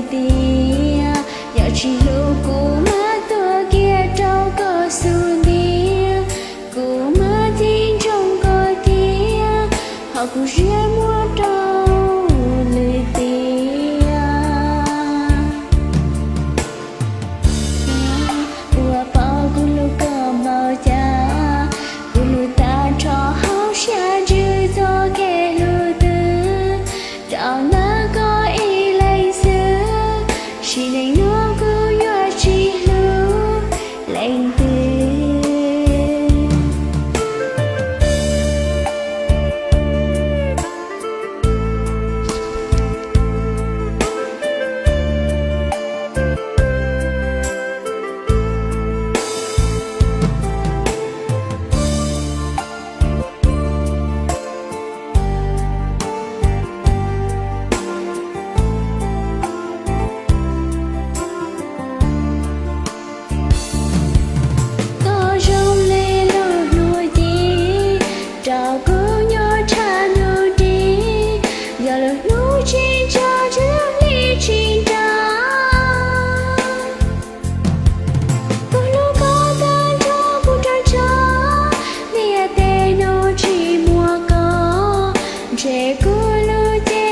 tias, yog tsis hlub kuv mas tuag kiag rau koj xub ntiag, kuv mas tsis ntseeg koj tiag, ho kuv siab muab rau lwm tiag. Ua pom kuv hlub koj npaum cas, kuv hlub tag nrho hauv siab ntsws txoj kev hlub twg, rau ntawm koj ib leeg xwb, sim neej no kuv yuav tsis hlub leej twg. Koj zoo li lub hlua ci, rau kuv nyob tshaj ntuj nrig, yog lub hlub tsis ntso tsw hli tsis nra. Kuv hlub koj tag nrho kuv nrog nrog, ntiaj teb no tsis muaj koj, ntshe kuv lub cev